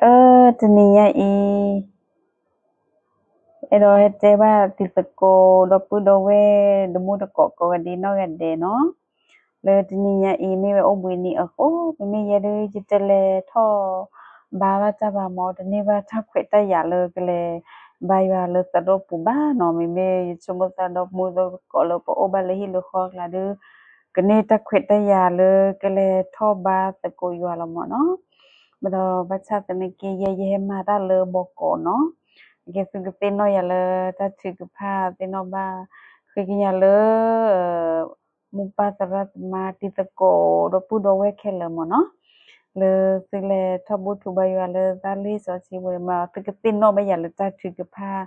အၢ တနံၤညါအံၤ အဲၣ်ဒိးဟဲတဲဘၣ်တံၤသကိး ဒီပုၢ်ဒီဝဲၢ် ဒီမုၣ်တကိးကိးဂၤဒဲးနီၢ်ဂၤဒဲးနီၤ, လၢတနံၤညါအံၤ မ့ၢ်ဝဲအိၣ်ဘှံးနံၤအဃိ မ့မ့ၢ်ယဲဒၣ် ယတလဲၤထီၣ်ဘါဘၣ်တၢ်ဘၣ်မၢ်, တန့ၢ်ဘၣ်တၢ်ခွဲးတၢ်ယာ်လၢကလဲၤဘါယွၤလၢသရိာ်ပူၤဘၣ်နီၤ, မ့မ့ၢ်ယဆိကမိၣ်သးဒီမုၢ်သကိးလၢပအိၣ်ဘၣ်လၢဟံၣ်လၢဃီအကျါဒီး ကန့ၢ်တၢ်ခွဲးတၢ်ယာ်လၢကလဲၤထီၣ်ဘါသကိးယွၤလီၤမၢ်နီၤ, ဘၣ်ဒီးဘၣ်ဆၣ်သနာ်က့ ယဲယဟဲမၤတၢ်လၢဘီကီးနီၤ, ကဲသုကသ့ၣ်နီၣ်ယၤလၢတၢ်ထုကဖၣ် သ့ၣ်နီၣ်ဘၣ်ဃ့ကညးလၢ မိၢ်ပၢ်သရၣ်သမါတံၤသကိး ဒီပုၢ်ဒီဝဲၢ်ခဲလၢာ်မၢ်နီၤ, လၢသုလဲၤထီၣ်ဘူၣ်ထီၣ်ဘါယွၤလၢတၢ်လ့စီဆှံပူၤန့ၣ်မၢ် သုကသ့ၣ်နီၣ်ဘၣ်ယၤလၢတၢ်ထုကဖၣ်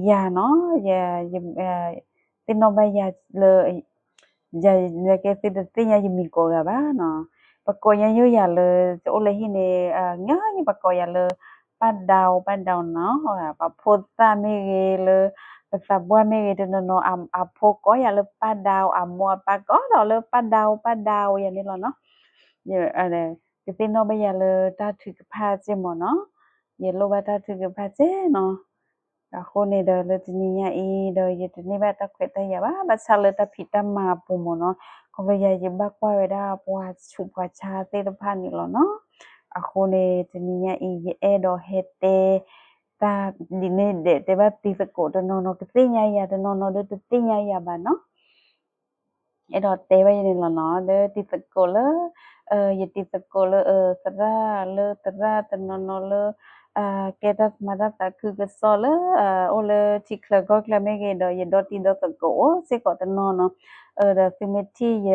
ယၤနီၤ, သ့ၣ်နီၣ်ဘၣ်ယၤလၢ ယကဲသုတသ့ၣ်ညါယမံၤကိးဂၤဘၣ်နီၤ, ပကိးညါယိၣ်ယၤလၢ တအိၣ်လၢဟံၣ်န့ၣ် ညီ ပကိးယၤလၢ ပၢ်ဒၣ်ဧိၤ ပၢ်ဒၣ်ဧိၤနီၤ, ပဖိသၣ်မ့ၢ်ဂ့ၤ လၢပသးပှၢ်မ့ၢ်ဂ့ၤ တနီၤနီၤ အဖိကိးယၤလၢပၢ်ဒၣ်ဧိၤ, အမိၢ်အပၢ်ကိးဒီးလၢ ပၢ်ဒၣ်ဧိၤ ပၢ်ဒၣ်ဧိၤ ယၤန့ၣ်လီၤနီၤ, ကသ့ၣ်နီၣ်ဘၣ်ယၤလၢတၢ်ထုကဖၣ်စ့ၢ်မၢ်နီၤ, ယလိၣ်ဘၣ်တၢ်ထုကဖၣ်စ့ၢ်နီၤ, အဃိန့ၣ်ဒီးလၢတနံၤညါအံၤဒီး ယတန့ၢ်ဘၣ်တၢ်ခွဲးတၢ်ယာ်ဘၣ်, ဘၣ်ဆၣ်လၢတၢ်ဖံးတၢ်မၤအပူၤမၢ်နီၤ, ခီဖျိယၤယဘၣ်ကွၢ်ဝဲဒၣ်ပှၤဆူးပှၤဆါသ့ၣ်တဖၣ်န့ၣ်လီၤနီၤ, အဃိန့ၣ် တနံၤညါအံၤ ယအဲၣ်ဒိးဟဲတဲ တၢ်ဒ်န့ၣ်ဒဲး တဲဘၣ်တံၤသကိးတနီၤနီၤ ကသ့ၣ်ညါယၤ, တနီၤနီၤဒီးတသ့ၣ်ညါယၤဘၣ်နီၤ, အဲၣ်ဒိးတဲဘၣ်ယၤန့ၣ်လီၤနီၤ, လၢတံၤသကိးလၢ ယတံၤသကိးလၢ သရၣ်လၢသရၣ်တနီၤနီၤလၢ ကဲတၢ်မၤတၢ်သးခုကစီၣ်လၢ အိၣ်လၢထံချၢကီၢ်ချၢမ့ၢ်ဂ့ၤဒီး ယဒီတံၤဒီသကိးအိၣ်စ့ၢ်ကီးတနီၤနီၤ, ဒီးသုမ့ၢ်ထံၣ် ယ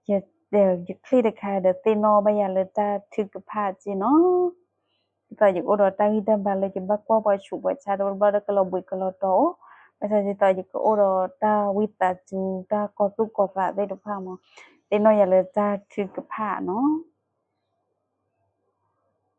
ချံၣ်တခါဒီး သ့ၣ်နီၣ်ဘၣ်ယၤလၢတၢ်ထုကဖၣ်စ့ၢ်နီၤ, ဒ်သိးယကအိၣ်ဒီးတၢ်ဂံၢ်တၢ်ဘါလၢယဘၣ်ကွၢ်ပှၤဆူးပှၤဆါတဘျီဘျီဒီး ကလီၤဘှံးကလီၤတီၤအိၣ်, ဘၣ်ဆၣ်ဒ်သိးယကအိၣ်ဒီးတၢ်ဝံသးစူၤ တၢ်ကီၤသူၣ်ကီၤသးသ့ၣ်တဖၣ်မၢ်, သ့ၣ်နီၣ်ယၤလၢတၢ်ထုကဖၣ်နီၤ